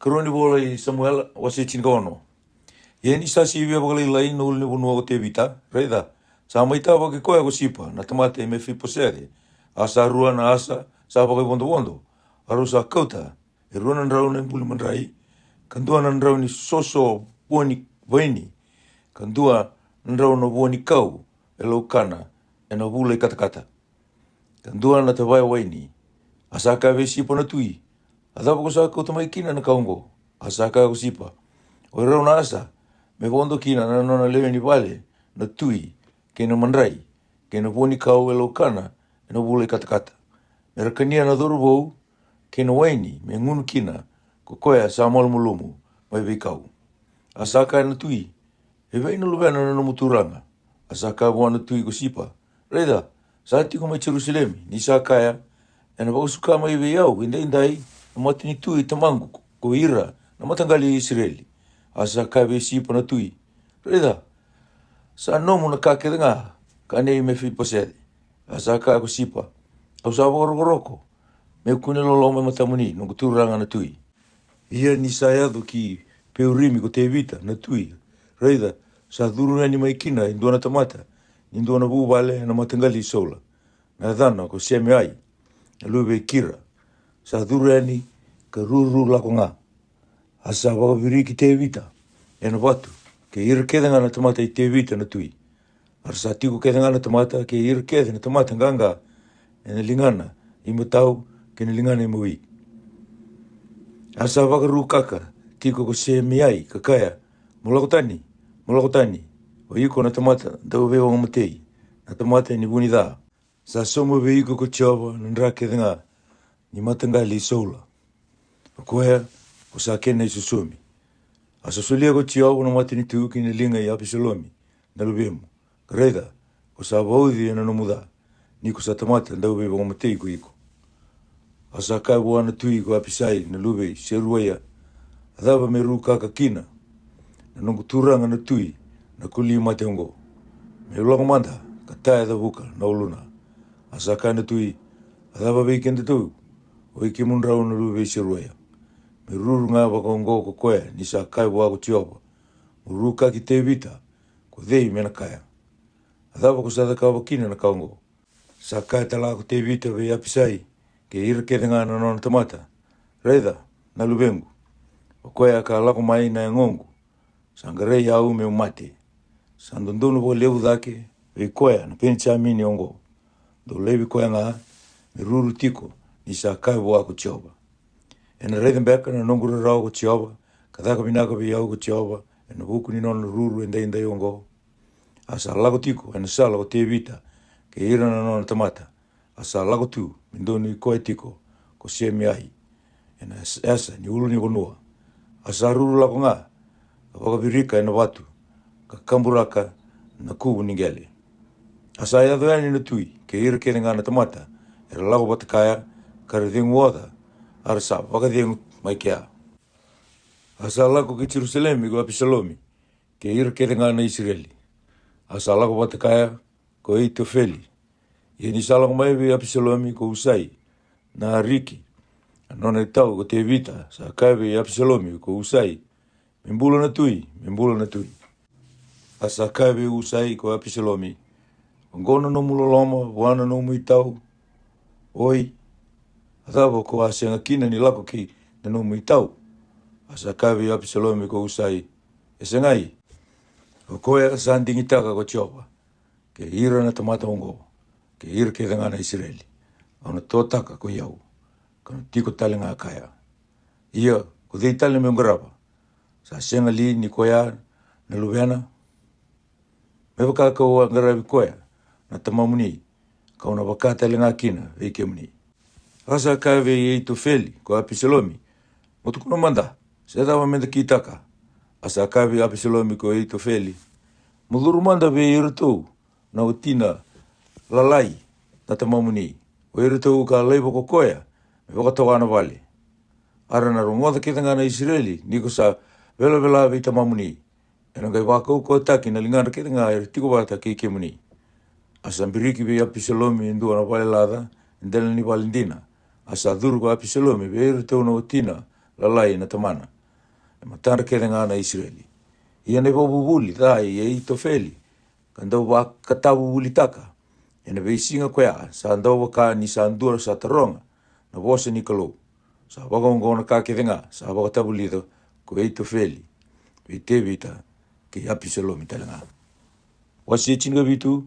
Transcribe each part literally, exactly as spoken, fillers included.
Karua ni vola i Samuela, wase tinikaono. Ia ni sa sivia vakalailai na ulunivanua ko Tevita, raica, sa mai tavaki koya ko Sipa na tamata i Mefiposece. A sa rua na asa sa vakaivodovodo, a rau sa kauta e rua na drau na buli madrai, ka dua na drau ni soso vua ni vaini, ka dua na drau na vua ni kau e laukana e na vula i katakata, ka dua na tavaya waini. A sa kaya vei Sipa na tui, a cava ko sa kauta mai kina na ka oqo? A sa kaya ko Sipa, o i rau na asa, me vodo kina na nona lewe ni vale na tui, kei na madrai, kei na vua ni kau e laukana e na vula i katakata, me ra kania na cauravou, kei na waini me gunu kina ko koya sa malumalumu mai veikau. A sa kaya na tui, e vei na luvena na nomu turaga? A sa kaya vua na tui ko Sipa, raica, sa tiko mai Jerusalemi, ni sa kaya, ena vakasuka mai vei au edaidai na matanitu i tamaqu ko ira na mataqali i Isireli. A sa kaya vei Sipa na tui, raica, sa nomu na ka kece ga ka nei Mefiposece. A sa kaya ko Sipa, au sa vakarokoroko meu kune loloma e matamuni, noqu turaga na tui. Ia ni sa yaco ki Peurimi ko Tevita na tui, raica, sa curu yani mai kina e dua na tamata ni dua na vuvale e na mataqali i Saula, na yacana ko Semeai, na luve i Kira. Sa curu yani ka ruru lako ga. A sa vakaviriki Tevita e na vatu, kei ira kece ga na tamata i Tevita na tui. A ra sa tiko kece ga na tamata kei ira kece na tamata qaqa e na ligana i matau kei na ligana i mawi. A sa vakarukaka tiko ko Semeai ka kaya, mo lako tani, mo lako tani, o iko na tamata dau veivakamatei, na tamata ni vu ni ca. Sa sauma vei iko ko Jiova na dra kece ga ni mataqali i Saula, o koya ko sa kena i sosomi. A sa solia ko Jiova na matanitu ki na liga i Apisalomi na luvemu, ka raica, ko sa vauci e na nomu ca, ni ko sa tamata dau veivakamatei ko iko. A sa kaya vua na tui ko Apisai na luve i Seruaia, a cava me rukaka kina na noqu turaga na tui na koli mate oqo? Meu lako mada ka taya cavuka na uluna. A sa kaya na tui, a cava vei kedatou, o i kemudrau na luve i Seruaia? Me ruru ga vaka oqo ko koya ni sa kaya vua ko Jiova, mo rukaki Tevita, ko cei me na kaya? A cava ko sa cakava kina na ka oqo? Sa kaya tale ga ko Tevita vei Apisai kei ira kece ga na nona tamata, raica, na luvequ, o koya ka lako mai na yagoqu, sa qarai au meu mate. Sa dodonu vakalevu cake vei koya na Penijamini oqo. Dou laivi koya ga me ruru tiko, ni sa kaya vua ko Jiova. Ena raica beka na noqu rarawa ko Jiova, ka caka vinaka vei au ko Jiova e na vuku ni nona ruru edaidai oqo? A sa lako tiko e na sala ko Tevita kei ira na nona tamata, a sa lako tu me donui koya tiko ko Semeai e na yasa ni ulunivanua. A sa ruru lako ga ka vakavirika e na vatu, ka kaburaka na kuvu ni qele. A sa yaco yani na tui kei ira kece ga na tamata era lako vata kaya, ka ra cegu oca, a ra sa vakacegu mai kea. A sa lako ki Jerusalemi ko Apisalomi kei ira kece ga na Isireli. A sa lako vata kaya ko Eitofeli. Ia ni sa lako mai vei Apisalomi ko Usai na Ariki, a nona itau ko Tevita, sa kaya vei Apisalomi ko Usai, me bula na tui, me bula na tui. A sa kaya vei Usai ko Apisalomi, oqo na nomu loloma vua na nomu itau? Oi, a cava ko a sega kina ni lako ki na nomu itau? A sa kaya vei Apisalomi ko Usai, e segai, o koya sa digitaka ko Jiova, kei ira na tamata oqo, kei ira kece ga na Isireli, au na totaka ko i au, ka na tiko tale ga kaya. Ia ko cei tale meu qarava? Sa sega li ni koya na luvena? Me vaka kau a qaravi koya na tamamuni, kau na vaka tale ga kina vei kemuni. A sa kaya vei Eitofeli ko Apisalomi, mo tukuna mada, se cava meda kitaka? A sa kaya vei Apisalomi ko Eitofeli, mo curu mada vei iratou na watina lalai na tamamuni, o iratou ka laiva ko koya me vakatoka na vale. A ra na rogoca kece ga na Isireli ni ko sa velavela vei tamamuni, ena qai vakaukauwataki na ligadra kece ga era tiko vata kei kemuni. A sa biriki vei Apisalomi e dua na vale laca e dela ni vale dina. A sa curu ko Apisalomi vei iratou na watina lalai na tamana e matadra kece ga na Isireli. Ia na ivakavuvuli ca i Eitofeli ka dau vakatavuvulitaka e na veisiga koya sa dau vaka ni sa dua sa taroga na vosa ni Kalou. Sa vakaoqo na ka kece ga sa vakatavulica ko Eitofeli vei Tevita kei Apisalomi tale ga. Wase tinikavitu.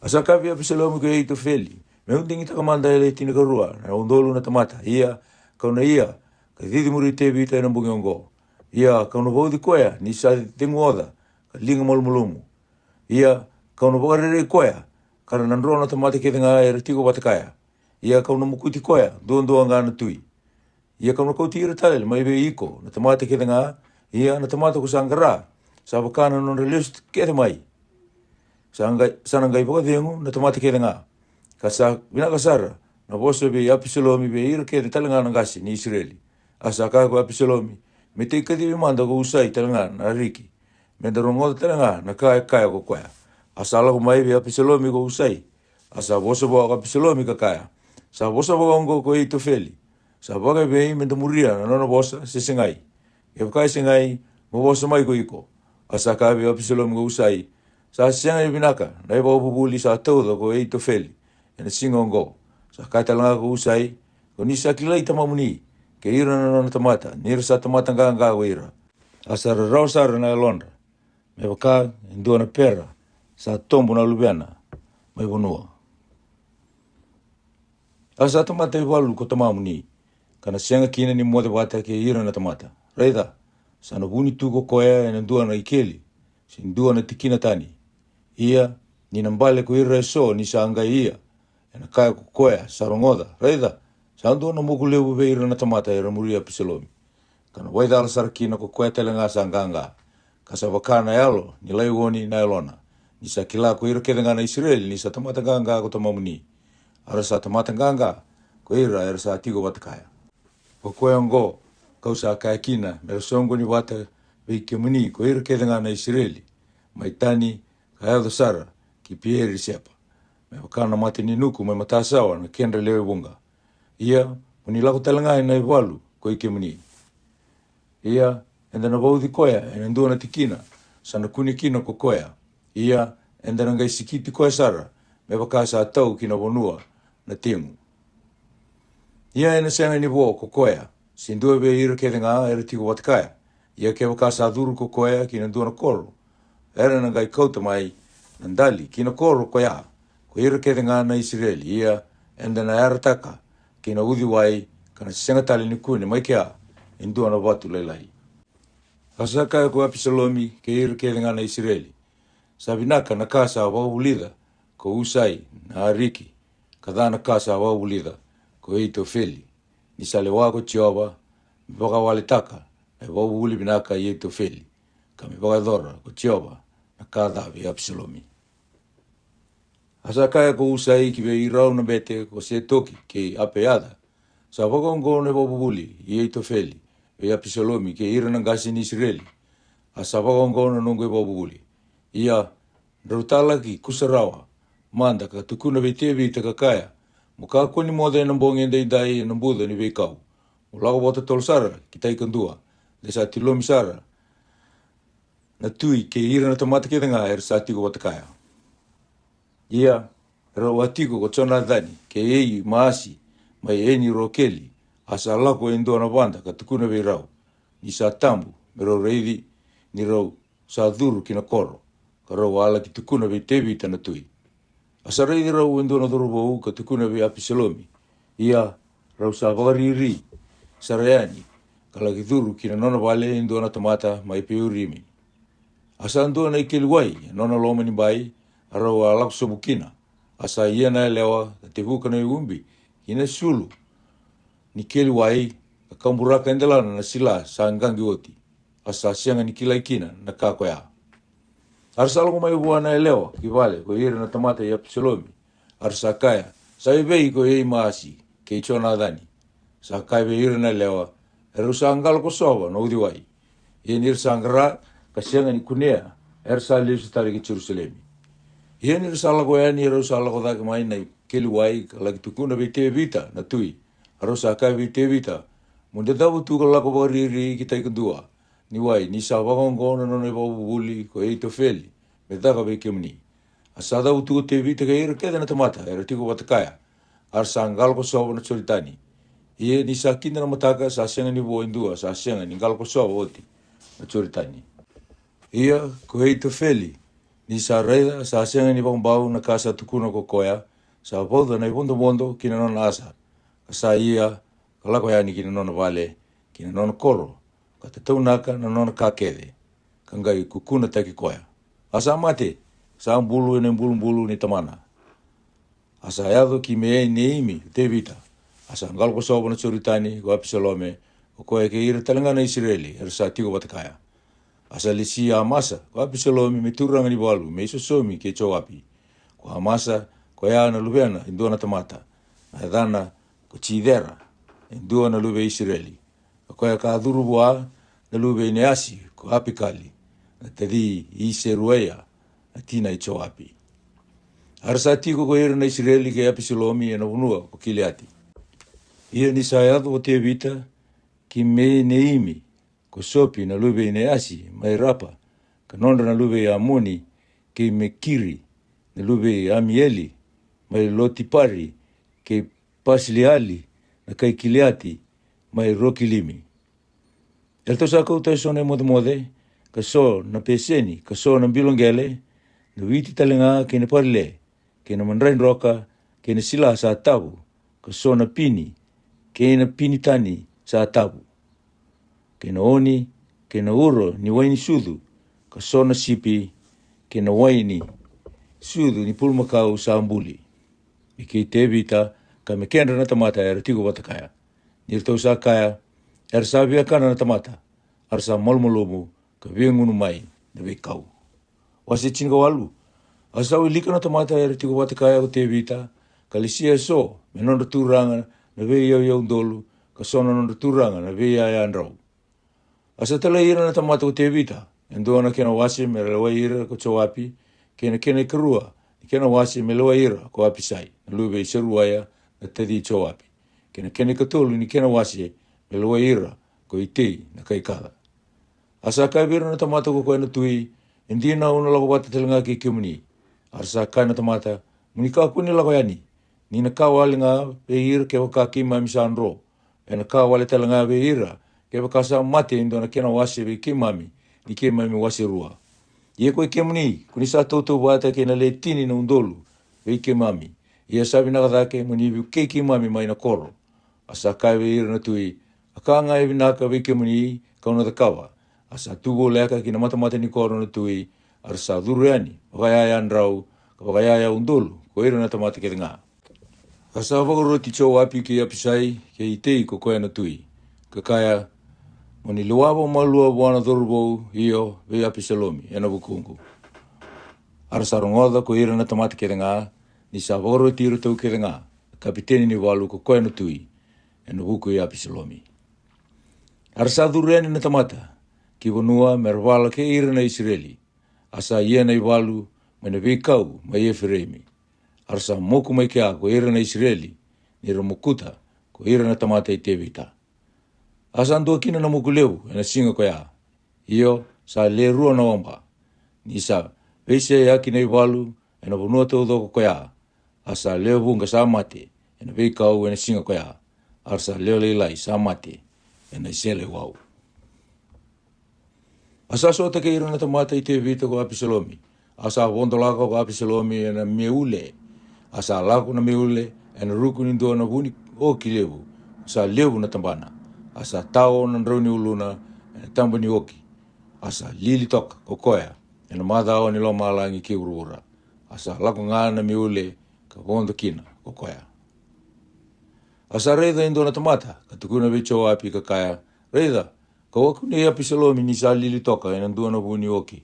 A sa kaya vei Apisalomi ko Eitofeli, me'u digitaka mada e le tinikarua na udolu na tamata, ia ka'u na ia ka cicimuri Tevita e na bogi oqo. Ia ka'u na vauci koya ni sa ceguoca ka liga malumalumu. Ia ka'u na vakarerei koya ka ra na dro na tamata kece ga era tiko vata kaya. Ia ka'u na mokuti koya duadua ga na tui. Ia ka'u na kauti ira tale mai vei iko na tamata kece ga. Ia na tamata ko sa qara sa vaka na nodra lesu kece mai. Sa qai, sa na qai vakacegu na tamata kece ga. Ka sa vinaka sara na vosa vei Apisalomi vei ira kece tale ga na qase ni Isireli. A sa kaya ko Apisalomi, me tei kacivi mada ko Usai tale ga na Ariki, me da rogoca tale ga na ka e kaya ko koya. A sa lako mai vei Apisalomi ko Usai. A sa vosa vua ko Apisalomi ka kaya, sa vosa vakaoqo ko Eitofeli, sa vakaevei me da muria na nona vosa se segai? Kevaka e segai, mo vosa mai ko iko. A sa kaya vei Apisalomi ko Usai, sa sega ni vinaka na ivakavuvuli sa tauca ko Eitofeli e na siga oqo. Sa kaya tale ga ko Usai, ko ni sa kilai tamamuni kei ira na nona tamata ni ra sa tamata qaqa ko ira. A sa rarawa sara na yalodra me vaka e dua na pera sa tobo na luvena mai vanua. A sa tamata e valu ko tamamuni, ka na sega kina ni moce vata kei ira na tamata. Raica, sa na vuni tu ko koya e na dua na ikeli se dua na tikina tani. Ia ni na bale ko ira e so ni sa qai ia, e na kaya ko koya sa rogoca, raica, sa dua na moku levu vei ira na tamata era muria Apisalomi. Ka na waicala sara kina ko koya tale ga sa qaqa, ka sa vaka na yalo ni laioni na yalona, ni sa kila ko ira kece ga na Isireli ni sa tamata qaqa ko tamamuni. A ra sa tamata qaqa ko ira era sa tiko vata kaya. O koya oqo ka'u sa kaya kina me ra soqoni vata vei kemuni ko ira kece ga na Isireli, mai Tani ka yaco sara ki Pieri-sepa, me vaka na mata ni nuku mai matasawa na kedra lewe vuqa. Ia mo ni lako tale ga e na ivalu ko i kemuni. Ia eda na vauci koya e na dua na tikina sa na kune kina ko koya. Ia eda na qai sikiti koya sara me vaka sa tau ki na vanua na tegu. Ia e na sega ni vo ko koya se dua vei ira kece ga era tiko vata kaya. Ia kevaka sa curu ko koya ki na dua na koro, era na qai kauta mai na dali ki na koro koya ko ira kece ga na Isireli. Ia eda na yarataka ki na uciwai, ka na sega tale ni kune mai kea e dua na vatu lailai. A sa kaya ko Apisalomi kei ira kece ga na Isireli, sa vinaka na ka sa vakavulica ko Usai na Ariki, ka ca na ka sa vakavulica ko Eitofeli, ni sa lewa ko Jiova me vakawaletaka na ivakavuvuli vinaka i Eitofeli, ka me vakayacora ko Jiova na ka ca vei Apisalomi. A sa kaya ko Usai ki vei rau na bete ko Setoki kei Apeaca, sa vakaoqo na ivakavuvuli i Eitofeli vei Apisalomi kei ira na qase ni Isireli. A sa vakaoqo na noqu ivakavuvuli. Ia drau talaki kusarawa mada ka tukuna vei Tevita ka kaya, mo kakua ni moce e na bogi edaidai e na buca ni veikau. Mo lako vata tolo sara ki tai kadua, de sa tilomi sara na tui kei ira na tamata kece ga era sa tiko vata kaya. Ia rau a tiko ko Jonacani kei Ei Maasi mai Eni Rokeli. A sa lako e dua na vada ka tukuna vei rau ni sa tabu me rau raici ni rau sa curu ki na koro, ka rau a laki tukuna vei Tevita na tui. A sa raici rau e dua na cauravou ka tukuna vei Apisalomi. Ia rau sa vakariri sara yani ka laki curu ki na nona vale e dua na tamata mai Peurimi. A sa dua na ikeli wai e nona loma ni bai, a rau a lako sobu kina. A sa ia na yalewa ka tevuka na iubi ki na sulu ni keli wai, ka kauburaka e delana na sila sa qaqi oti. A sa sega ni kilai kina na ka koya. A ra sa lako mai vua na yalewa ki vale ko ira na tamata i Apisalomi. A ra sa kaya, sa evei ko Ei Maasi kei Jonacani? Sa kaya vei ira na yalewa, erau sa qalo kosova na uciwai. Ia ni ra sa qara ka sega ni kunea, era sa lesu tale ki Jerusalemi. Ia ni ra sa lako yani, erau sa lako cake mai na ikeli wai ka laki tukuna vei Tevita na tui. A rau sa kaya vei Tevita, Mo dau cavu tu ka lako vakariri ki tai kadua ni wai, ni sa vakaoqo na nona ivakavuvuli ko Eitofeli me caka vei kemuni. A sa cavu tu ko Tevita kei ira kece na tamata era tiko vata kaya, a ra sa qalo kosova na Joritani. Ia ni sa kida na mataka, sa sega ni vo e dua sa sega ni qalo kosova oti na Joritani. Ia ko Eitofeli, ni sa raica sa sega ni vakabau na ka sa tukuna ko koya, sa vauca na ivodovodo ki na nona asa, ka sa ia ka lako yani ki na nona vale, ki na nona koro, ka tataunaka na nona ka kece, ka qai kukunataki koya. A sa mate, sa bulu e na ibulubulu ni tamana. A sa yaco ki Meeneimi ko Tevita, a sa qalo kosova na Joritani ko Apisalome, ko koya kei ira tale ga na Isireli era sa tiko vata kaya. A sa lesi Amasa ko Apisalome me turaga ni valu me isosomi kei Joapi. Ko Amasa, koya na luvena e dua na tamata, na yacana ko Jicera, e dua na luve i Isireli, ka koya ka curu vua na luve i Neasi ko Apikali, na taci i Seruaia, na tina i Joapi. A ra sa tiko ko ira na Isireli kei Apisalome e na vanua ko Kiliati. Ia ni sa yaco ko Tevita ki Meeneimi, ko Sopi na luve i Neasi mai Rapa, ka nodra na luve i Amoni, kei Mekiri na luve i Amieli mai Lotipari, kei Pasiliali na kai Kiliati mai Rokilimi. Eratou sa kauta e so na imocemoce, ka so na peseni, ka so na bilo qele, na witi tale ga kei na parile, kei na madrai droka, kei na sila sa tavu, ka so na pini, kei na pini tani sa tavu, kei na oni, kei na uro ni waini sucu, ka so na sipi, kei na waini sucu ni pulumakau sa buli, me kei Tevita, ka me kedra na tamata era tiko vata kaya. Ni ratou sa kaya, era sa viakana na tamata, a ra sa malumalumu, ka viagunu mai na veikau. Wase tinikawalu. A sa wilika na tamata era tiko vata kaya ko Tevita, ka lesia e so me nodra turaga na veiyauyau dolu, ka so na nodra turaga na veiyayadrau. A sa talai ira na tamata ko Tevita, e dua na kena wase me lewai ira ko Joapi, kei na kena ikarua ni kena wase me lewai ira ko Apisai na luve i Seruaia, na taci i Joapi, kei na kena ikatolu ni kena wase me lewai ira ko Itei na kai Kaca. A sa kaya vei ira na tamata ko koya na tui, e dina au na lako vata tale ga kei kemuni. A ra sa kaya na tamata, mo ni kakua ni lako yani, ni na ka wale ga vei ira kevaka keimami sa dro, e na ka wale tale ga vei ira kevaka sa mate e dua na kena wase vei keimami ni keimami wase rua. Ia ko i kemuni, ko ni sa tautauvata kei na le tini na udolu vei keimami, ia sa vinaka cake mo ni vukei keimami mai na koro. A sa kaya vei ira na tui, a ka ga e vinaka vei kemuni kau na cakava. A sa tu voleka ki na matamata ni koro na tui, a ra sa curu yani vakayayadrau ka vakayaya udolu ko ira na tamata kece ga. A sa vakaroti Joapi kei Apisai kei Itei ko koya na tui, ka kaya, mo ni lewa vakamalua vua na cauravou, io vei Apisalomi e na vukuqu. A ra sa rogoca ko ira na tamata kece ga, ni sa vakaroti iratou kece ga na kapiteni ni valu ko koya na tui, e na vuku i Apisalomi. A ra sa curu yani na tamata ki vanua me ra vala kei ira na Isireli. A sa ia na ivalu mai na veikau mai Efireimi. A ra sa moku mai kea ko ira na Isireli, ni ra mokuta ko ira na tamata i Tevita. A sa dua kina na moku levu e na siga koya. Io, sa le rua na oba, ni sa veiseyaki na ivalu e na vanua taucoko koya. A sa lewe vuqa sa mate e na veikau e na siga koya, a ra sa lewe lailai sa mate e na iseleiwau. A sa sota kei ira na tamata i Tevita ko Apisalomi. A sa vodo lako ko Apisalomi e na meule. A sa lako na meule e na ruku ni dua na vu ni oki levu, sa levu na tabana. A sa tao na drau ni uluna e na taba ni oki. A sa lili toka ko koya e na macawa ni lomalagi kei vuravura. A sa lako ga na meule ka vodo kina ko koya. A sa raica e dua na tamata ka tukuna vei Joapi ka kaya, raica, kau a kunei Apisalomi ni sa lili toka e na dua na vu ni oki.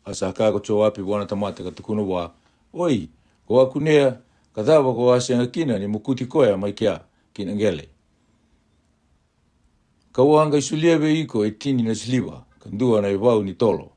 A sa kaya ko Joapi vua na tamata ka tukuna vua, oi, kau a kunea, ka cava kau a sega kina ni mokuti koya mai kea ki na qele? Kau a qai solia vei iko e tini na siliva ka dua na ivau ni tolo.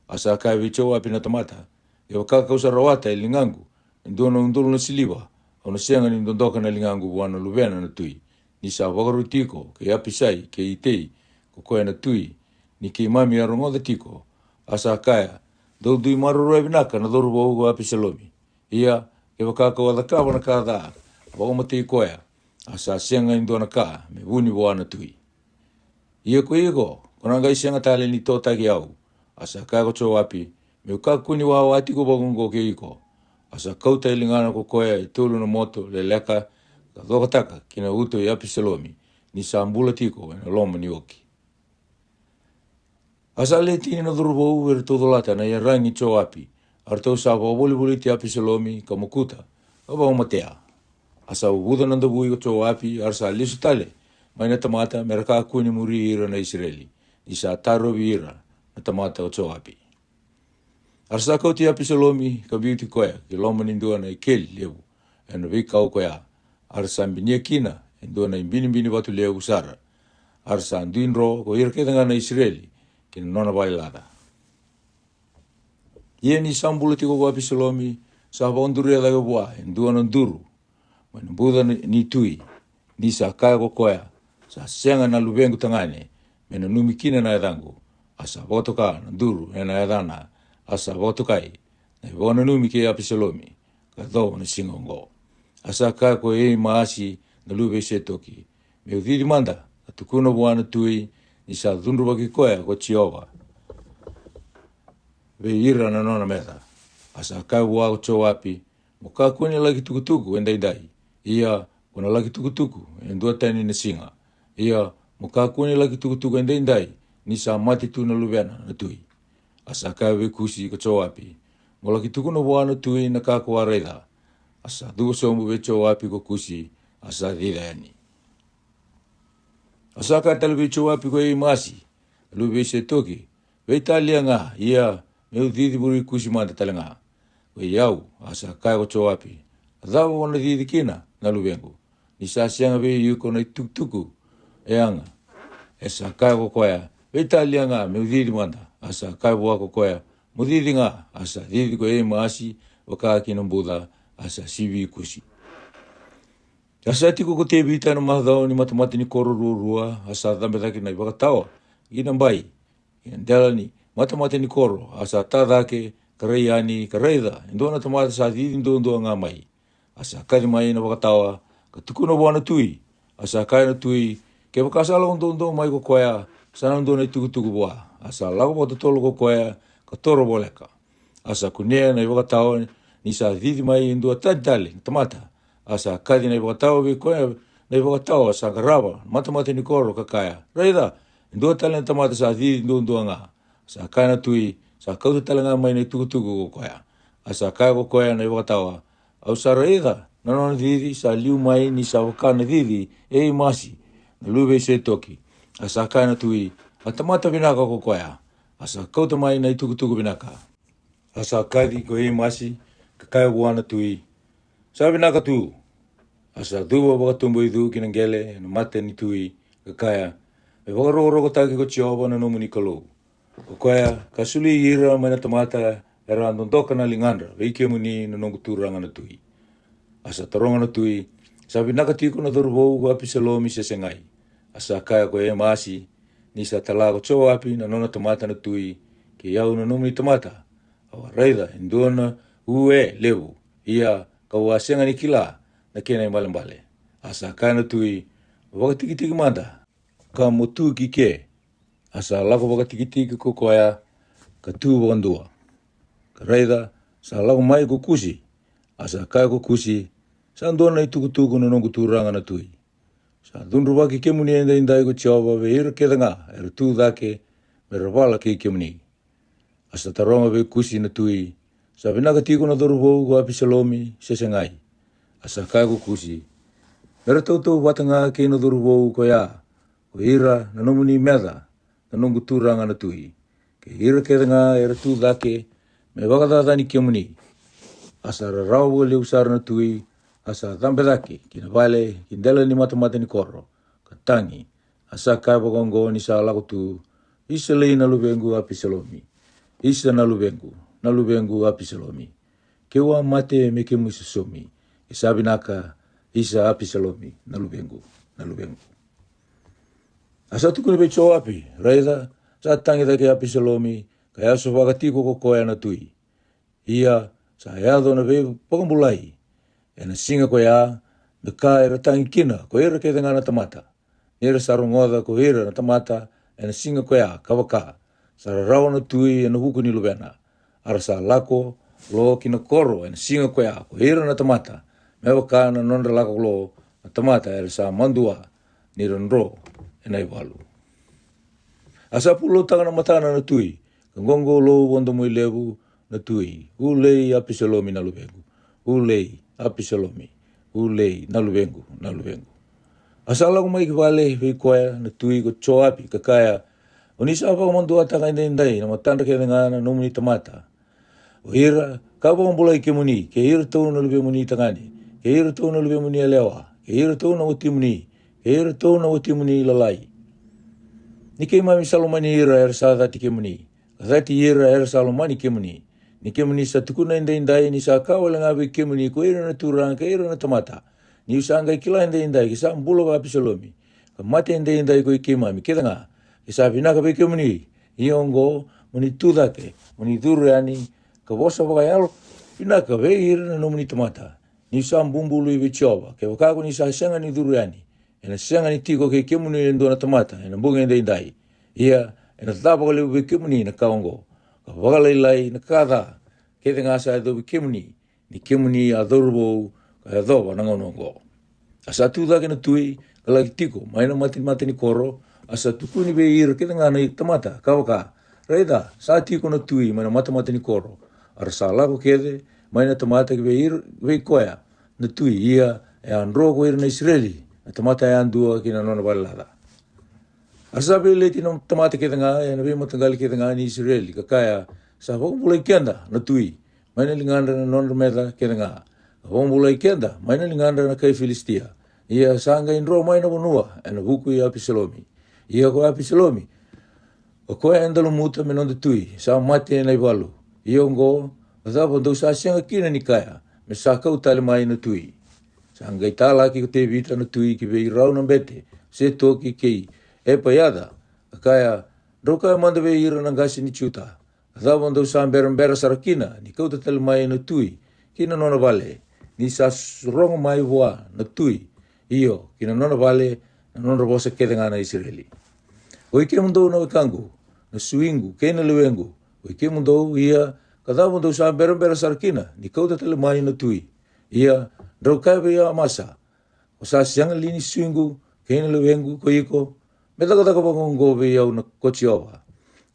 A sa kaya vei Joapi na tamata, kevaka kau sa rawata e ligaqu e dua na udolu na siliva, au na sega ni dodoka na ligaqu vua na luvena na tui, ni sa vakaroti iko kei Apisai kei Itei, ko koya na tui, ni keimami a rogoca tiko. A sa kaya, dou dui maroroya vinaka na cauravou ko Apisalomi. Ia, kevaka kau a cakava na ka ca, a vakamatei koya, a sa sega e dua na ka me vuni vua na tui. Ia ko iko, ko na qai sega tale ni totaki au. A sa kaya ko Joapi, me'u kakua ni wawa tiko vakaoqo kei iko. A sa kauta e ligana ko koya e tolu na moto leleka, ka cokataka ki na uto i Apisalomi, ni sa bula tiko e na loma ni oki. A sa le tini na cauravou e ratou colata na iyaragi i Joapi, a ratou sa vakavolivoliti Apisalomi ka mokuta, ka vakamatea. A sa uvuca na davui ko Joapi, a ra sa lesu tale mai na tamata me ra kakua ni muri ira na Isireli, ni sa tarovi ira na tamata ko Joapi. A ra sa kauti Apisalomi ka biuti koya ki loma ni dua na ikeli levu e na veikau koya, a ra sa binia kina e dua na ibinibini vatu levu sara. A ra sa dui dro ko ira kece ga na Isireli ki na nona vale laca. Ia ni sa bula tiko ko Apisalomi, sa vakaduria cake vua e dua na duru mai na buca ni, ni tui, ni sa kaya ko koya, sa sega na luvequ tagane me nanumi kina na yacaqu. A sa vakatoka na duru e na yacana, a sa vakatokai na ivakananumi kei Apisalomi, ka yacova na siga oqo. A sa kaya ko Eimaasi na luve i Setoki, me'u cici mada ka tukuna vua na tui, ni sa cudruvaki koya ko Jiova vei ira na nona meca. A sa kaya vua ko Joapi, mo kakua ni laki tukutuku e daidai. Ia, ko na laki tukutuku e dua tani na siga. Ia, mo kakua ni laki tukutuku e daidai, ni sa mate tu na luvena na tui. A sa kaya vei Kusi ko Joapi, mo laki tukuna vua na tui na ka ko a raica. A sa cuva sobu vei Joapi ko Kusi, a sa cica yani. A sa kaya tale vei Joapi ko Eimaasi na luve i Setoki, veitalia ga, ia, me'u cici vuri Kusi mada tale ga. Ko i au, a sa kaya ko Joapi, a cava ko na cici kina na luvequ, ni sa sega vei iko na itukutuku e yaga? E sa kaya ko koya, veitalia ga me'u cici mada. A sa kaya vua ko koya, mo cici ga. A sa cici ko Eimaasi vaka ki na buca, a sa sivi Kusi. A sa tiko ko Tevita e na macawa ni matamata ni koro ruarua, a sa cabe cake na ivakatawa ki na bai, ki na dela ni matamata ni koro, a sa ta cake ka rai yani, ka raica e dua na tamata sa cici duadua ga mai. A sa kaci mai na vakatawa ka tukuna vua na tui. A sa kaya na tui, kevaka sa lako duadua mai ko koya, sa na dua na itukutuku vua. A sa lako vakatotolo ko koya ka toro voleka. A sa kunea na ivakatawa ni sa cici mai e dua tani tale na tamata. A sa kaci na ivakatawa vei koya na ivakatawa sa qarava na matamata ni koro ka kaya, raica, e dua tale na tamata sa cici duadua ga. A sa kaya na tui, sa kauta tale ga mai na itukutuku ko koya. A sa kaya ko koya na ivakatawa, au sa raica na nona cici sa liu mai ni sa vaka na cici e Imasi na luve i Setoki. A sa kaya na tui, a tamata vinaka ko koya. A sa kauta mai na itukutuku vinaka. A sa kaci ko Imasi ka kaya vua na tui, sa vinaka tu. A sa cuva vakatubuicu ki na qele e na mata ni tui ka kaya, me vakarokorokotaki ko Jiova na nomuni Kalou, ko koya ka soli ira mai na tamata era a dodoka na ligadra vei kemuni na noqu turaga na tui. A sa taroga na tui, sa vinaka tiko na cauravou ko Apisalomi se segai? A sa kaya ko Imasi, ni sa tala ko Joapi na nona tamata na tui, kei au na nomuni tamata, au a raica e dua na ue levu, ia kau a sega ni kila na kena ibalebale. A sa kaya na tui, vakatikitiki mada ka mo tu ki ke. A sa lako vakatikitiki ko koya ka tu vakadua. Ka raica, sa lako mai ko Kusi. A sa kaya ko Kusi, sa dua na itukutuku na noqu turaga na tui. Sa cudruvaki kemuni edaidai ko Jiova vei ira kece ga era tu cake me ra vala kei kemuni. A sa taroga vei Kusi na tui, sa vinaka tiko na cauravou ko Apisalomi se segai? A sa kaya ko Kusi, me ra tautauvata ga kei na cauravou ko ya, ko ira na nomuni meca na noqu turaga na tui, kei ira kece ga era tu cake me vakacacani kemuni. A sa rarawa vakalevu sara na tui, a sa cabe cake ki na vale ki dela ni matamata ni koro ka tagi. A sa kaya vakaoqo ni sa lako tu, isa lei na luvequ Apisalomi, isa na luvequ, na luvequ Apisalomi. Keu a mate me kemu sosomi, e sa vinaka, isa Apisalomi na luvequ. na luvequ. A sa tukuni vei Joapi, raica, sa tagi cake Apisalomi, ka yasovaka tiko ko koya na tui. Ia sa yaco na veivakabulai e na siga ko ya, me ka era tagi kina ko ira kece ga na tamata. Ni ra sa rogoca ko ira na tamata e na siga ko ya, ka vaka, sa rarawa na tui e na vuku ni luvena. A ra sa lako lo ki na koro e na siga ko ya ko ira na tamata, me vaka na nodra lako lo na tamata era sa madua ni ra dro e na i valu. A sa pulotaka na matana na tui, ka qoqolou vodo moi levu na tui, ulei Apisalomi na luvequ, ulei Apisalomi, ulei na luvequ, na luvequ. A sa lako mai ki vale vei koya na tui ko Joapi, ka kaya, o ni sa vakamaduataka edaidai na matadra kece ga na nomuni tamata, o ira ka vakabulai kemuni, kei iratou na luvemuni tagane, kei iratou na luvemuni yalewa, kei iratou na watimuni, kei iratou na watimuni lalai. Ni keimami sa lomani ira era sa cati kemuni, ka cati ira era sa lomani kemuni. Ni kemuni sa tukuna edaidai ni sa ka wale ga vei kemuni ko ira na turaga kei ira na tamata, niu sa qai kila edaidai ke sa bula ko Apisalomi, ka mate edaidai ko i keimami kece ga, ke sa vinaka vei kemuni. Ia oqo, mo ni tu cake, mo ni curu yani, ka vosa vakayalo vinaka vei ira na nomuni tamata. Niu sa bubului vei Jiova, kevaka ko ni sa sega ni curu yani, ena sega ni tiko kei kemuni e dua na tamata e na bogi edaidai. Ia ena ca vakalevu vei kemuni na ka oqo, ka vakalailai na ka ca kece ga sa yacovi kemuni, ni kemuni a cauravou ka yacova na gauna oqo. A sa tu cake na tui, ka laki tiko mai na matamata ni koro, a sa tukuni vei ira kece ga na tamata, ka vaka, raica, sa tiko na tui mai na matamata ni koro. A ra sa lako kece mai na tamata ki vei ira, vei koya na tui, ia e a dro ko ira na Isireli na tamata yadua ki na nona valelaca. A ra sa veileti na tamata kece ga e na veimataqali kece ga ni Isireli, ka kaya, sa vakabulai keda na tui mai na ligadra na nodra meca kece ga, ka vakabulai keda mai na ligadra na kai Filisitia. Ia sa qai dro mai na vanua e na vuku i Apisalomi. Ia ko Apisalomi, o koya eda lumuta me noda tui, sa mate e na i valu. Ia oqo, a cava dou sa sega kina ni kaya, me sa kau tale mai na tui? Sa qai talaki ko Tevita na tui ki vei rau na bete, Setoki kei Epaiaca, ka kaya, drau kaya mada vei ira na qase ni Juta, a cava dou sa berabera sara kina ni kauta tale mai na tui ki na nona vale, ni sa s-, rogo mai vua na tui, io, ki na nona vale, na nodra vosa kece ga na Isireli? Oi kemudou na wekaqu, na suiqu kei na lewequ, oi kemudou, ia, ka cava dou sa berabera sara kina ni kauta tale mai na tui? Ia, drau kaya vei Amasa, ko sa sega li ni suiqu kei na lewequ ko iko? Me cakacaka vakaoqo vei au na ko Jiova,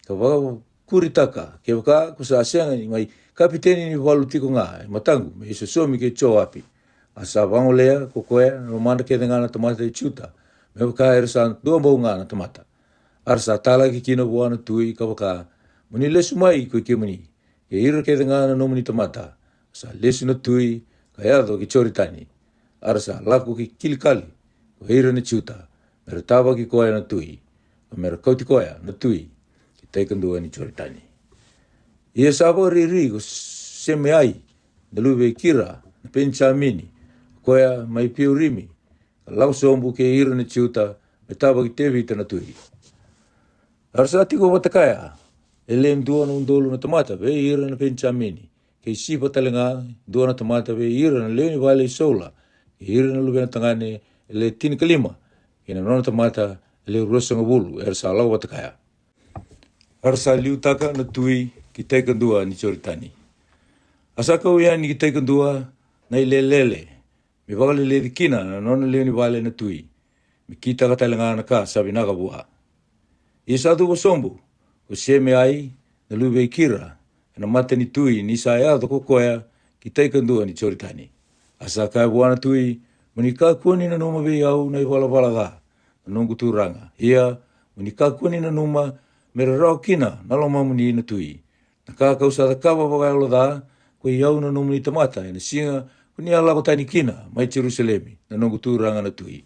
ka vakakuritaka, kevaka ko sa sega ni mai kapiteni ni valu tiko ga e mataqu me isosomi kei Joapi. A sa vagolea ko koya na lomadra kece ga na tamata i Juta, me vaka era sa dua bau ga na tamata. A ra sa talaki kina vua na tui, ka vaka, mo ni lesu mai ko i kemuni kei ira kece ga na nomuni tamata. Sa lesu na tui ka yaco ki Joritani. A ra sa lako ki Kilikali ko ira na Juta, me ra tavaki koya na tui, ka me ra kauti koya na tui ki tai kadua ni Joritani. Ia sa vakariri ko Semeai na luve i Kira na Penijamini, koya mai Peurimi, ka lako sobu kei ira na Juta me tavaki Tevita na tui. A ra sa tiko vata kaya e le dua na udolu na tamata vei ira na Penijamini, kei Sipa tale ga dua na tamata vei ira na lewe ni vale i Saula, kei ira na luvena tagane e le tinikalima, kei na nona tamata e le ruasagavulu, era sa lako vata kaya. A ra sa liutaka na tui ki tai kadua ni Joritani. A sa kau yani ki tai kadua na i lelele, me vakaleleci kina na nona lewe ni vale na tui, me kitaka tale ga na ka sa vinaka vua. Ia sa cuva sobu ko Semeai na luve i Kira e na mata ni tui ni sa yaco ko koya ki tai kadua ni Joritani. A sa kaya vua na tui, mo ni kakua ni nanuma vei au na i valavala ca, na noqu turaga. Ia, mo ni kakua ni nanuma me rarawa kina na lomamuni na tui, na ka ka'u sa cakava vakayalo ca ko i au na nomuni tamata e na siga ko ni a lako tani kina mai Jerusalemi, na noqu turaga na tui.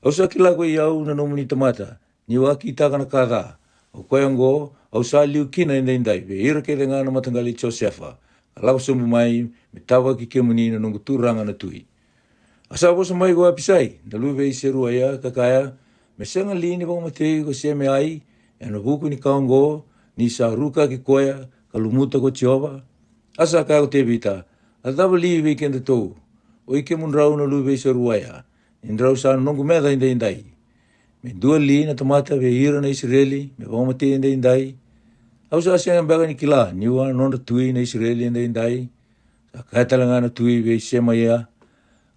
Au sa kila ko i au na nomuni tamata ni'u a kitaka na ka ca. O koya oqo, au sa liu kina edaidai vei ira kece ga na mataqali i Josefa, ka lako sobu mai me tavaki kemuni na noqu turaga na tui. A sa vosa mai ko Apisai na luve i Seruaia ka kaya, me sega li ni vakamatei ko Semeai ena vuku ni ka oqo, ni sa rukaki koya ka lumuta ko Jiova? A sa kaya ko Tevita, a cava li vei kedatou, oi kemudrau na luve i Seruaia, ni drau sa noqu meca edaidai? Me dua li na tamata vei ira na Isireli me vakamatei edaidai? Au sa sega beka ni kila niu a nodra tui na Isireli edaidai? Sa kaya tale ga na tui vei Semaia,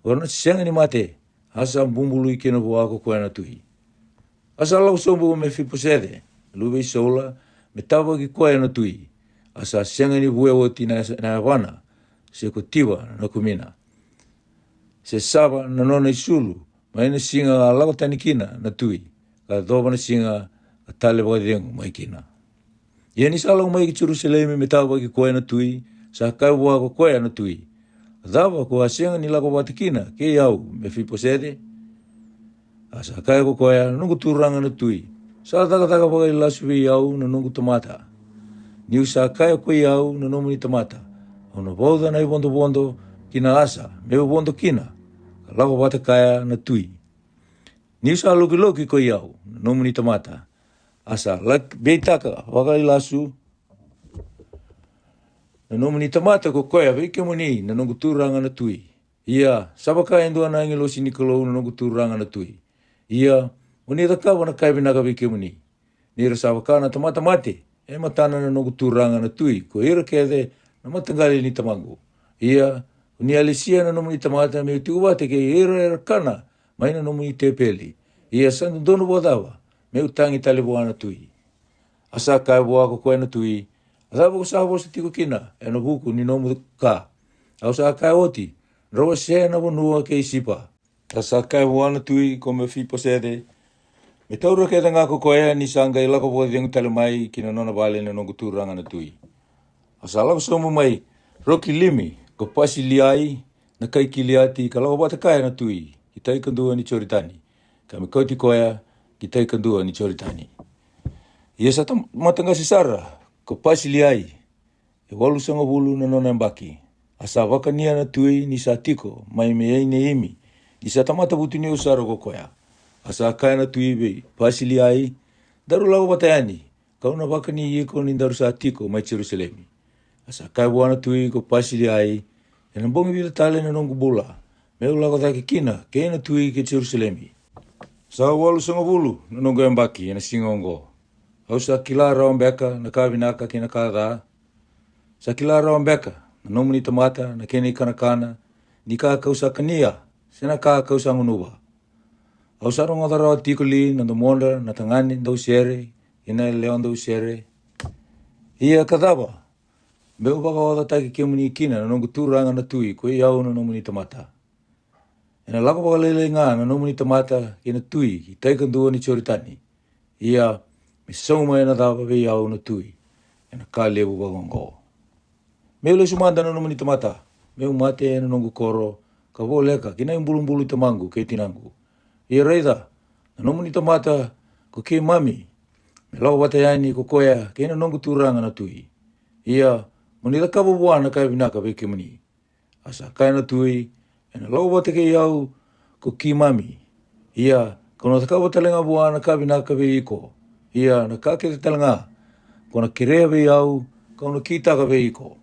ko na sega ni mate. A sa bubului kina vua ko koya na tui. A sa lako sobu ko Mefiposece, luve i Saula, me tavaki koya na tui. A sa sega ni vuya oti na, na yavana, se kotiva na kumina, se sava na nona isulu, mai na siga a lako tani kina na tui, ka yacova na siga a tale vakacegu mai kina. Ia ni sa lako mai ki Jerusalemi me tavaki koya na tui, sa kaya vua ko koya na tui, a cava ko a sega ni lako vata kina kei au, Mefiposece? A sa kaya ko koya, na noqu turaga na tui, sa cakacaka vakailasu vei au na noqu tamata. Niu sa kaya koi au na nomuni tamata, au na vauca na ivodovodo ki na asa meu vodo kina, ka lako vata kaya na tui. Niu sa lokiloki koi au na nomuni tamata, a sa laki beitaka vakailasu na nomuni tamata ko koya vei kemuni, na noqu turaga na tui. Ia sa vaka e dua na agilosi ni Kalou na noqu turaga na tui. Ia mo ni cakava na ka e vinaka vei kemuni. Ni ra sa vaka na tamata mate e matana na noqu turaga na tui ko ira kece na mataqali ni tamaqu. Ia ko ni a lesia na nomuni tamata meu tiko vata kei ira era kana mai na nomuni tepeli. Ia sa dodonu vakacava meu tagi tale vua na tui? A sa kaya vua ko koya na tui, a cava ko sa vosa tiko kina ena vuku ni nomu ka? Au sa kaya oti, drau wasea na vanua kei Sipa. A sa kaya vua na tui ko Mefiposece, me taura kece ga ko koya, ni sa qai lako vakacegu tale mai ki na nona vale na noqu turaga na tui. A sa lako sobu mai Rokilimi ko Pasiliai na kai Kiliati, ka lako vata kaya na tui ki tai kadua ni Joritani, ka me kauti koya ki tai kadua ni Joritani. Ia sa tamata qase sara ko Pasiliai, e walusagavulu na nona yabaki. A sa vakania na tui ni sa tiko mai Meaneimi, ni sa tamata vutuniyau sara ko koya. A sa kaya na tui vei Pasiliai, daru lako vata yani, kau na vakani iko ni daru sa tiko mai Jerusalemi. A sa kaya vua na tui ko Pasiliai, ena bogi vica tale na noqu bula meu lako cake kina kei na tui ki Jerusalemi? Sa walusagavulu na noqu yabaki ena siga oqo. Au sa kila rawa beka na ka vinaka kei na ka ca? Sa kila rawa beka na nomuni tamata na kena ikanakana ni ka kau sa kania, se na ka kau sa gunuva? Au sa rogoca rawa tiko li na domodra na tagane dau sere kei na yalewa dau sere? Ia ka cava meu vakaocataki kemuni kina, na noqu turaga na tui, koi au na nomuni tamata? Ena lako vakalailai ga na nomuni tamata kei na tui ki tai kadua ni Joritani. Ia me sauma ena cava vei au na tui ena ka levu vakaoqo? Meu lesu mada na nomuni tamata, meu mate ena noqu koro, ka voleka ki na ibulubulu i tamaqu kei tinaqu. Ia raica, na nomuni tamata ko keimami, me lako vata yani ko koya kei na noqu turaga na tui. Ia mo ni cakava vua na ka e vinaka vei kemuni. A sa kaya na tui, ena lako vata kei au ko keimami. Ia kau na cakava tale ga vua na ka vinaka vei iko. Ia na ka kece tale ga ko na kerea vei au, kau na kitaka vei iko.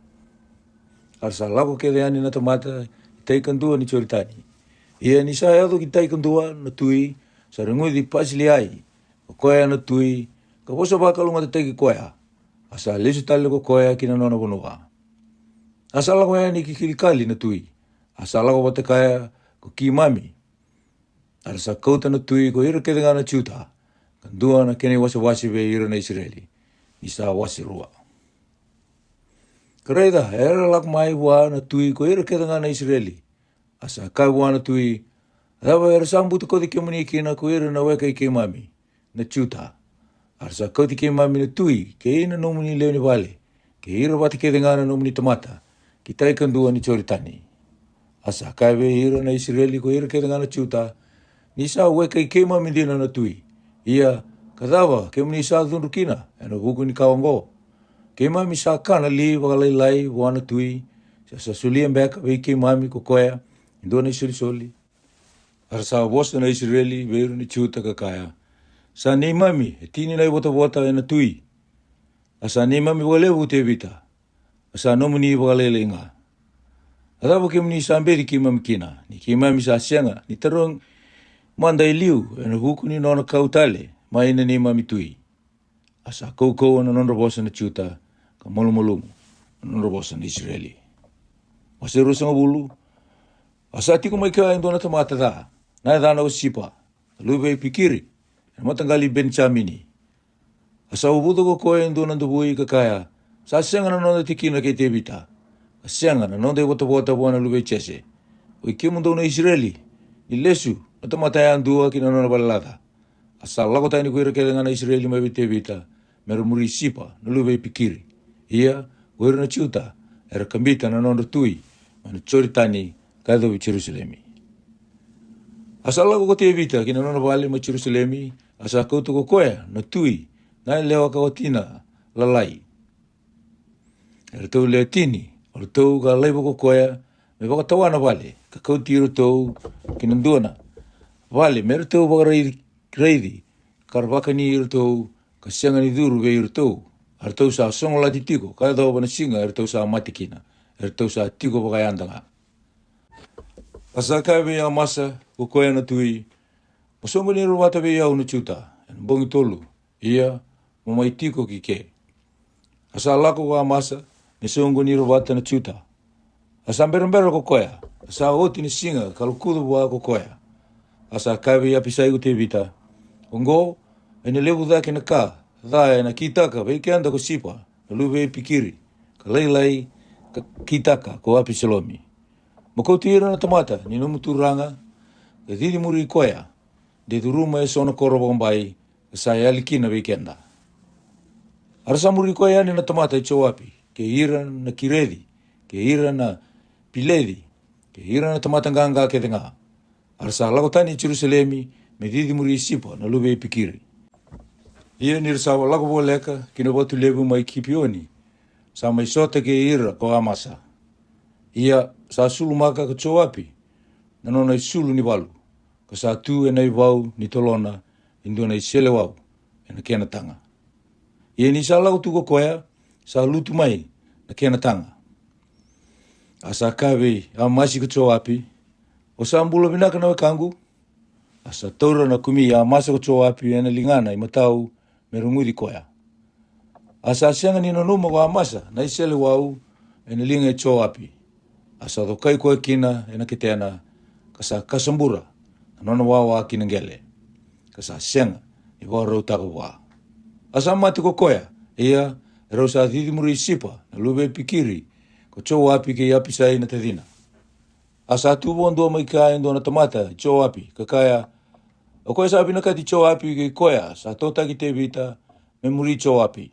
A ra sa lako kece yani na tamata i tai kadua ni Joritani. Ia ni sa yaco ki tai kadua na tui, sa reguci Pasiliai ko koya na tui, ka vosa vakalougatataki koya. A sa lesu tale ko koya ki na nona vanua. A sa lako yani ki Kilikali na tui, a sa lako vata kaya ko keimami. A ra sa kauta na tui ko ira kece ga na Juta, ka dua na kena iwasewase vei ira na Isireli, ni sa wase rua. Ka raica, era lako mai vua na tui ko ira kece ga na Isireli. A sa kaya vua na tui, a cava era sa butakoci kemuni kina ko ira na weka i keimami na Juta? A ra sa kauti keimami na tui kei na nomuni lewe ni vale, kei ira vata kece ga na nomuni tamata, ki tai kadua ni Joritani. A sa kaya vei ira na Isireli ko ira kece ga na Juta, ni sa weka i keimami dina na tui. Ia ka cava kemuni sa cudru kina ena vuku ni ka oqo? Keimami sa kana li vakalailai vua na tui, sa sa solia beka vei keimami ko koya e dua na isolisoli? A ra sa vosa na Isireli vei ira na Juta ka kaya, sa neimami e tini na ivotavota ena tui, a sa neimami vakalevu ko Tevita, a sa nomuni vakalailai ga. A cava kemuni sa beci keimami kina, ni keimami sa sega ni tarogi mada e liu ena vuku ni nona kau tale mai na neimami tui? A sa kaukauwa na nodra vosa na Juta, ka malumalumu na nodra vosa na Isireli. Wase ruasagavulu. A sa tiko mai kea e dua na tamata ca, na yacana o Sipa, na luve i Pikiri, ena mataqali i Benijamini. A sa uvuca ko koya e dua na davui ka kaya, sa sega na noda tikina kei Tevita, ka sega na noda ivotavota vua na luve i Jese. Oi kemudou na Isireli, ni lesu na tamata yadua ki na nona vale laca. A sa lako tani ko ira kece ga na Isireli mai vei Tevita, me ra muri Sipa na luve i Pikiri. Ia ko ira na Juta era kabita na nodra tui mai na Joritani ka yacovi Jerusalemi. A sa lako ko Tevita ki na nona vale mai Jerusalemi, a sa kauta ko koya na tui, na yalewa ka watina lalai, eratou lewe tini o ratou, ka laiva ko koya me vakatawa na vale, ka kauti iratou ki na dua na vale me ratou vakaraici, ka ra vakani iratou, ka sega ni curu vei iratou. A ratou sa sogolati tiko ka yacova na siga eratou sa mate kina, eratou sa tiko vakayada ga. A sa kaya vei Amasa ko koya na tui, mo soqoni ira vata vei au na Juta ena bogi tolu, ia mo mai tiko ki ke. A sa lako ko Amasa me soqoni ira vata na Juta. A sa berabera ko koya, a sa oti na siga ka lokuca vua ko koya. A sa kaya vei Apisai ko Tevita, oqo, ena levu cake na ka ca ena kitaka vei keda ko Sipa na luve i Pikiri, ka lailai ka kitaka ko Apisalomi. Mo kauti ira na tamata ni nomu turaga, ka cici muri koya, de curuma eso na koro vakabai, ka sa yali kina vei keda. A ra sa muri koya yani na tamata i Joapi, kei ira na Kireci, kei ira na Pileci, kei ira na tamata qaqa kece ga. A ra sa lako tani i Jerusalemi me cici muri Sipa na luve i Pikiri. Ia ni ra sa lako voleka ki na vatu levu mai Kipioni, sa mai sota kei ira ko Amasa. Ia sa sulumaka ko Joapi na nona isulu ni valu, ka sa tu ena ivau ni tolona e dua na iselewau ena kena taga. Ia ni sa lako tu ko koya, sa lutu mai na kena taga. A sa kaya vei Amasi ko Joapi, o sa bula vinaka na wekaqu? A sa taura na kumi i Amasa ko Joapi ena ligana imatau me ruguci koya. A sa sega ni nanuma ko Amasa na iselewau ena liga i Joapi. A sa cokai koya kina ena ketena, ka sa kasabura na nona wawa ki na qele, ka sa sega ni vakarautaka vua. A sa mate ko koya, ia erau sa cici muri Sipa na luve i Pikiri ko Joapi kei Apisai na tacina. A sa tu vakadua mai kea e dua na tamata i Joapi, ka kaya, o koya sa vinakati Joapi kei koya sa totaki Tevita me muri Joapi.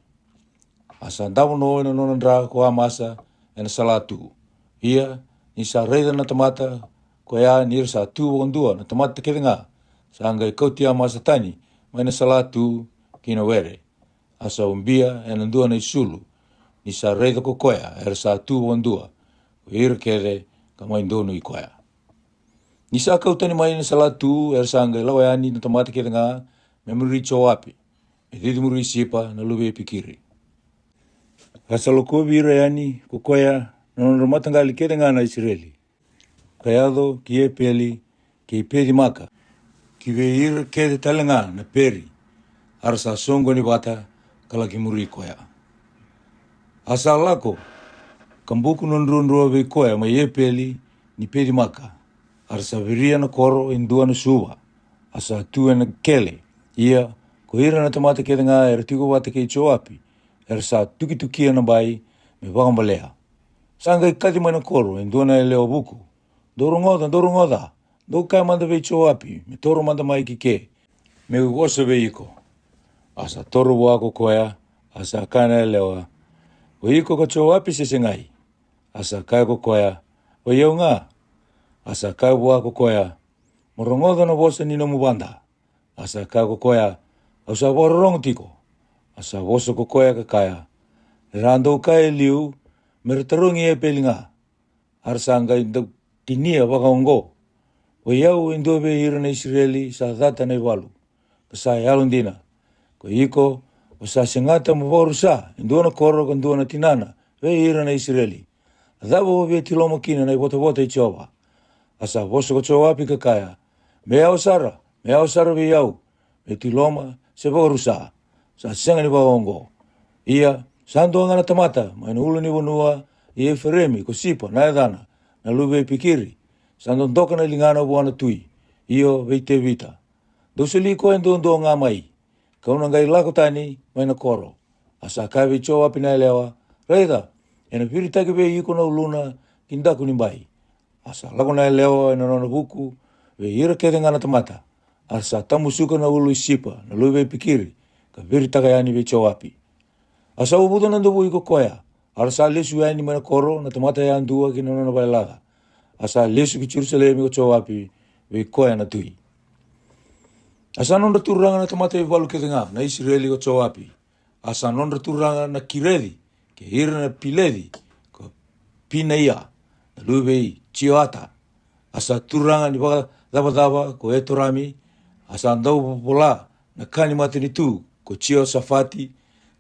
A sa davo no ena nona dra ko Amasa ena salatu. Ia ni sa raica na tamata koya ni ra sa tu vakadua na tamata kece ga, sa qai kauti Amasa tani mai na salatu ki na were. A sa ubia ena dua na isulu, ni sa raica ko koya era sa tu vakadua ko ira kece, ka mai donui koya. Ni sa kau tani mai na salatu, era sa qai lako yani na tamata kece ga me muri Joapi, me cici muri Sipa na luve i Pikiri. A sa lokovi ira yani ko koya na nodra mataqali kece ga na Isireli, ka yaco ki Epeli kei Peci Maka, ki vei ira kece tale ga na Peri. A ra sa soqoni vata ka laki muri koya. A sa lako ka buku na druadrua vei koya mai Epeli ni Peci Maka. A ra sa viria na koro e dua na suva, a sa tu ena kele. Ia ko ira na tamata kece ga era tiko vata kei Joapi, era sa tukitukia na bai me vakabalea. Sa qai kaci mai na koro e dua na yalewa vuku, dou rogoca, dou rogoca, dou kaya mada vei Joapi me toro mada mai ki ke, me'u vosa vei iko. A sa toro vua ko koya, a sa kaya na yalewa, o iko ko Joapi se segai? A sa kaya ko koya, o i au ga. A sa kaya vua ko koya, mo rogoca na vosa ni nomu vada. A sa kaya ko koya, au sa vakarorogo tiko. A sa vosa ko koya ka kaya, era dau kaya e liu me ra tarogi Epeli ga. A ra sa qai dau tinia vakaoqo, Oi au e dua vei ira na Isireli sa cata na ivalu, ka sa yalodina. Ko iko, o sa segata mo vakarusa e dua na koro ka dua na tinana vei ira na Isireli. A cava o via tiloma kina na ivotavota i Jiova? A sa vosa ko Joapi ka kaya, me yawa sara, me yawa sara vei au, me tiloma se vakarusa. Sa sega ni vakaoqo. Ia, sa dua ga na tamata mai na ulunivanua i Eferemi ko Sipa na yacana, na luve i Pikiri. Sa dodoka na ligana vua na tui, io vei Tevita. Dou soli koya duadua ga mai, ka'u na qai lako tani mai na koro. A sa kaya vei Joapi na yalewa, raica, ena viritaki vei iko na uluna ki daku ni bai. A sa lako na yalewa ena nona vuku vei ira kece ga na tamata. A sa tamusuka na ulu i Sipa na luve i Pikiri, ka viritaka yani vei Joapi. A sa uvuca na davui ko koya. A ra sa lesu yani mai na koro na tamata yadua ki na nona vale laca. A sa lesu ki Jerusalemi ko Joapi vei koya na tui. A sa nodra turaga na tamata ivalu kece ga na Isireli ko Joapi. A sa nodra turaga na Kireci, kei ira na Pileci, ko Pinaia na luve i Jioata. A sa turaga ni vakacavacava ko Etorami. A sa dau vola na ka ni matanitu ko Jiosafati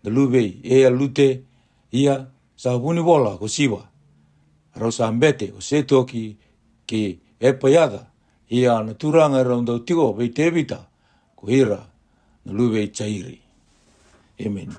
na luve i Ealute. Ia, sa vunivola ko Siva. Rau sa bete ko Setoki kei Epaiaca. Ia na turaga e rau dau tiko vei Tevita, ko ira na luve i Jairi. Emeni.